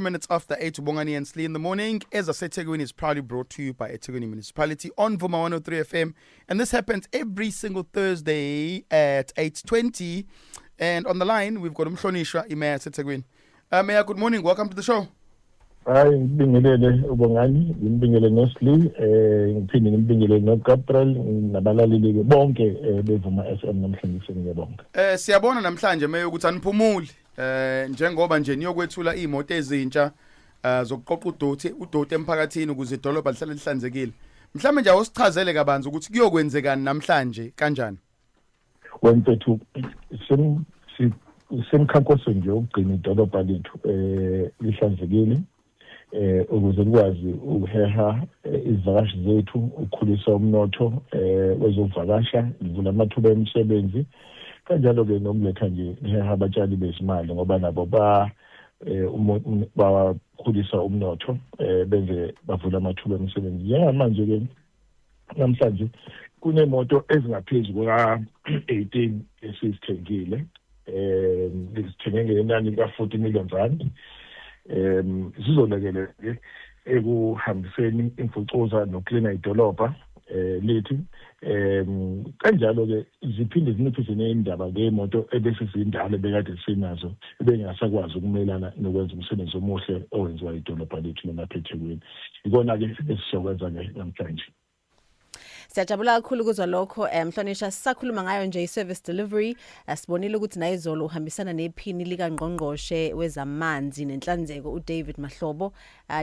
Minutes after 8, Bongani and Slee in the morning. EzaseThekwini is proudly brought to you by eThekwini Municipality on Vuma 103 FM. And this happens every single Thursday at 8:20. And on the line, we've got uMhlonishwa, iMeya yaseThekwini. Mayor, good morning. Welcome to the show. Hayi, ngibingelele uBongani, ngimbingele noSli, ngiphinde ngimbingele noGabriel nabalaleli ke bonke beVuma FM namhlanje, ngiyabonga. Siyabona namhlanje, Mayor, ukuthi aniphumuli. Njengoba nje niyokwethula imoto ezintsha zokuqoqa udoti emphakathini ukuze idolobha lihlale lihlanzekile. Mhlawumbe nje awusichazele kabanzi ukuthi kuyokwenzekani namhlanje, kanjani? Wemfethu, semkhankasweni nje ukugcina idolobha lethu lihlanzekile ukuze likwazi ukuheha izivakashi zethu, ukukhulisa umnotho wezokuvakasha, livula amathuba emisebenzi, kanjalo ke nokuletha nje liheha abatshali bezimali, ngoba nabo ba bakhulisa umnotho, benze bavula amathuba emisebenzi. Njengamanje ke namhlanje kunemoto ezingaphezu kuka 18 esizithengile, zithenge ngenani lika 40 million rand. Zizolekelela ke ekuhambiseni imfucuza noklina idolobha lethu. Kanjalo ke ziphinde zinciphise nendaba ngemoto ebese zindala bekade sinazo, ebengasakwazi ukumelana nokwenza umsebenzi omuhle owenziwa idolobha lethu lapha eThekwini. Ikona ke esizokwenza ke namhlanje. Siyajabula kakhulu ukuzwa lokho, mhlonishwa. Sisakhuluma ngayo nje i-service delivery, sibonile ukuthi nayizolo uhambisana nephini likaNgqongqoshe wezamanzi nenhlanzeko uDavid Mahlobo,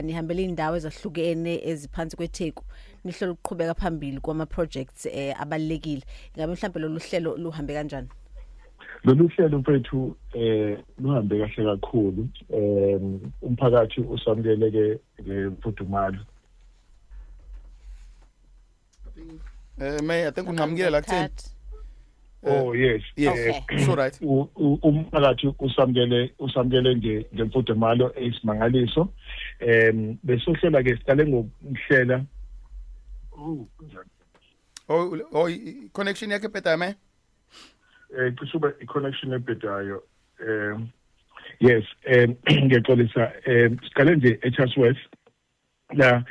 nihambele indawo ezahlukene eziphansi kweTheku, nihlola ukuqhubeka phambili kwama projects abalekile. Ingabe mhlawumbe lolu hlelo luhambe kanjani? Lolu hlelo, mfethu, luhambe kahle kakhulu. Umphakathi usamukeleke ngemfudumalo. May I think unqamukile la kutheni? Oh yes. Yes. So right. Umphakathi usamukele nje ngemfudumalo eyisimangaliso. Besohlela ke, siqale ngokuhlela, oh, kunjani? Oh, connection yakhe ebhedayo, Mayor? Cishe ube i-connection ebhedayo. Yes, ngiyaxolisa. Siqale nje eChatsworth la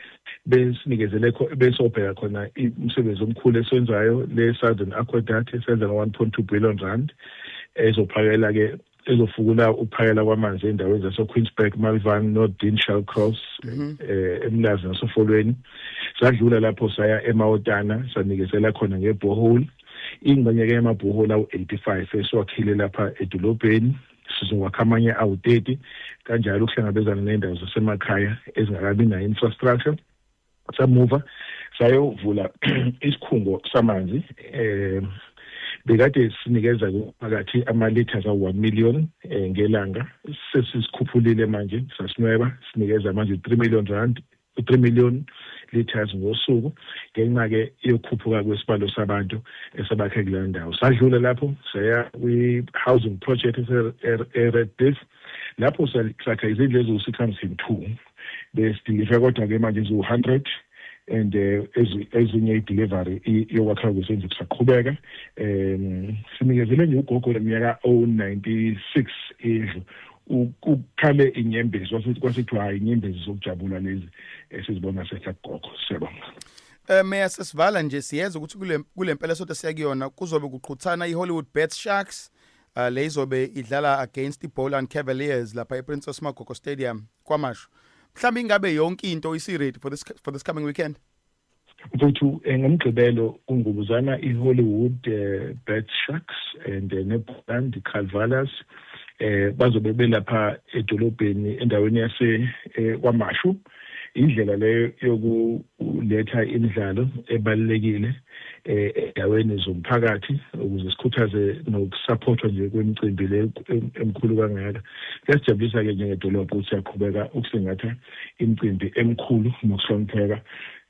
besinikezele besobheka khona umsebenzi omkhulu esiwenzayo, le Southern Aqueduct esenza ngo-1.2 billion rand, ezophakela ke, ezofukula ukuphakela kwamanzi endaweni zase-Queensburgh, Malvern, Northdean, Shallcross, eMlazi nasoFolweni. Sadlula lapho saya eMawotana, sanikezela khona nge-borehole, ingxenye ke yama-borehole awu-85 esiwakhile lapha edolobheni. Sizokwakha amanye awu-30 kanjalo ukuhlangabezana nendawo zasemakhaya ezingakabi nayo infrastructure. Samuva sayovula isikhungo samanzi. Bekade sinikeza phakathi ama-liters awu-1 million ngelanga, sesisikhuphulile manje, sasinweba, sinikeza manje 3 million rand, 3 million liters ngosuku, ngenxa ke yokukhuphuka kwesibalo sabantu esabakhe kuleyo ndawo. Sadlula lapho saya kwi-housing project e-Redcliff, lapho sakha izindlu eziwu-602, besideliver kodwa-ke manje eziwu-100 and ezinye i-delivery yokwakhiwa kwezindlu kusaqhubeka. Sinikezele nje ugogo leminyaka o-96 indlu, kukhale inyembezi, kwasithiwa hayi, inyembezi zokujabula lezi esizibona sehla kugogo. Siyabonga. Mayor, sesivala nje, siyeza ukuthi kule mpela sonto siya kuyona kuzobe kuqhuthana iHollywoodbets Sharks, le izobe idlala against iBoland Cavaliers lapha ePrincess Magogo Stadium KwaMashu. Mhlawumbe ingabe yonke into isi ready for this coming weekend? Mfethu, ngoMgqibelo kungubuzana iHollywood Bet Sharks and neBoland Cavaliers. Bazobe belapha edolobheni endaweni yase KwaMashu. Indlela leyo yokuletha imidlalo ebalulekile endaweni zomphakathi ukuze sikhuthaze nokusupportwa nje kwemicimbi le emkhulu kangaka. Kuyasijabulisa ke njengedolobha ukuthi siyaqhubeka ukusingatha imicimbi emikhulu nokuhlonipheka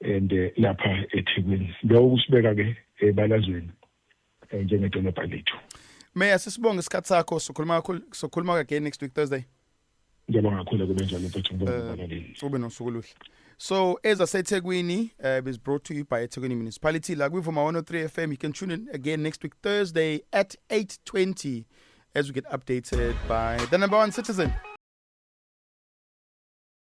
and lapha eThekwini, lokho kusibeka ke ebalazweni njengedolobha lethu. Mayor, sisibonge isikhathi sakho. Sokhuluma kakhulu, sokhuluma again next week Thursday. Ngiyabonga kakhulu, kube njalo mfethu, ngibonga abalaleli. Ube nosuku oluhle. So ezaseThekwini is brought to you by eThekwini Municipality la kwiVuma 103 FM. You can tune in again next week Thursday at 8:20 as we get updated by the number one citizen.